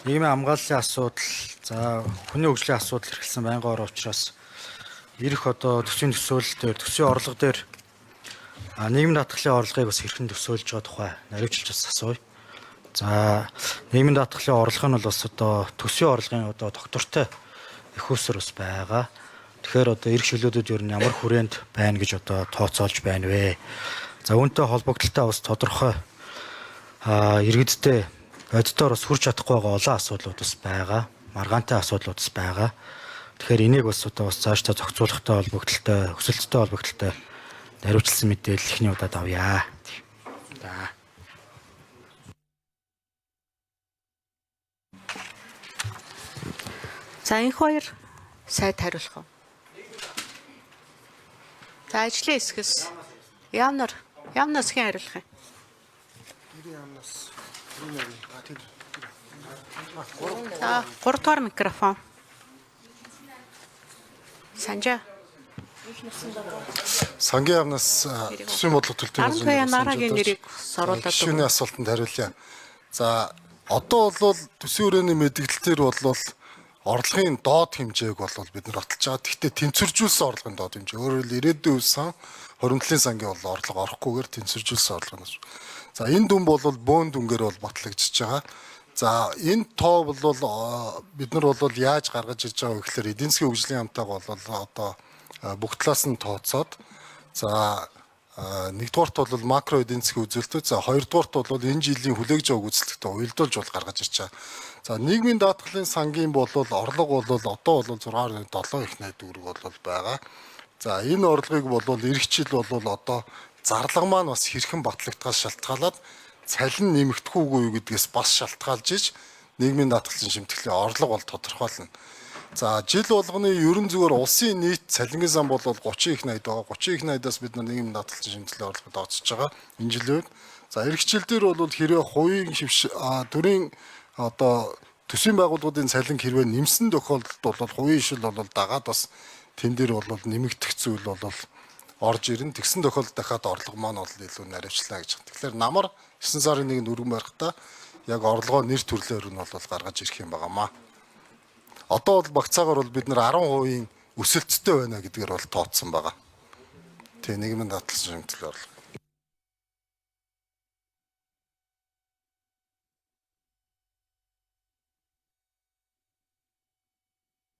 Нийгмийн хамгааллын асуудал, за хүний хөгжлийн асуудал эрхэлсэн байнгын ороо учраас ирэх одоо төсвийн төсөөлөл дээр, төсвийн орлого дээр нийгмийн даатгалын орлогыг бас хэрхэн төсөөлж байгаа тухай наривчилж бас асууя. За, нийгмийн даатгалын орлого нь бол бас одоо төсвийн орлогын одоо доктортой их усэр бас байгаа. Тэгэхээр одоо эрх чөлөөдөд ер нь ямар хүрээнд байна гэж одоо тооцоолж байна вэ? За, үүнтэй холбогдлолтой бас тодорхой иргэдтэй боддоор бас хүрч чадахгүй байгаа олон асуудлууд бас байгаа. Маргаантай асуудлууд бас байгаа. Тэгэхээр энийг бас одоо бас цаашдаа зохицуулахтай холбогдлолтой, өсөлттэй холбогдлолтой наривчлсан мэдээлэл эхний удаад авъя. За. За, энэ хоёр сайд хариулах уу? За, ажлын хэсгээс яамнар яамнаас хэн хариулах юм? Яамнаас тэр. За, 3 дугаар микрофон. Санжаа. Сангийн яамнаас төсвийн бодлого төлтийн 12 дараагийн нэрийг соруулаад гишүүний асуултанд хариулъя. За, одоо бол төсвийн хүрээний мэдээлэл төр бол орлогын доод хэмжээг бол бид нар баталж байгаа. Гэхдээ тэнцвэржүүлсэн орлогын доод хэмжээ. Өөрөөр хэлбэл ирээдүйн үе сан хуримтлалын сангийн бол орлого орохгүйгээр тэнцвэржүүлсэн орлого нь. За, энэ дүн бол бөөн дүнгээр бол батлагдчихж байгаа. За, энэ тоо бол бид нар бол яаж гаргаж ирж байгаа вэ гэхээр эдийн засгийн хөгжлийн хамтайг бол одоо бүх талаас нь тооцоод, за, нэгдүгээрт бол макро эдийн засгийн үзүүлэлтүүд, за, хоёрдугаарт бол энэ жилийн хүлээгж байгааг үзэлттэй уялдуулж бол гаргаж ирж байгаа. За, нийгмийн даатгалын сангийн бол орлого бол одоо бол 6.7 их найд төгрөг бол байгаа. За, энэ орлогыг бол эх жил бол одоо зарлага маань бас хэрхэн батлагдахаас шалтгаалаад цалин нэмэгдэх үгүй юу гэдгээс бас шалтгаалж иж нийгмийн даатгалын шимтгэлийн орлого бол тодорхойлно. За, жил болгоны ерөн зүгээр улсын нийт цалингийн сан бол 30 их 80 байгаа. 30 их 80-аас бид нар нийгмийн даатгалын шимтгэлийн орлого тооцож байгаа. Энэ жилийн үед. За, эх жил дээр бол хэрвээ хувийн шивш төрийн одоо төсвийн байгууллагуудын цалин хэрвээ нэмсэн тохиолдолд бол хувийн ишил бол дагаад бас тэн дээр бол нэмэгдэх зүйл бол орж ирнэ. Тэгсэн тохиолдолд дахиад орлого маань бол илүү наривчлаа гэж. Тэгэхээр намар 9 сарын 1-нд өргөн барихтаа яг орлогоо нэр төрлөөр нь бол гаргаж ирэх юм байгаамаа. Одоо бол багцаагаар бол бид нар 10% өсөлттэй байна гэдгээр бол тооцсон байгаа. Тэгээ нийгмийн даатгалын шимтгэл орлого.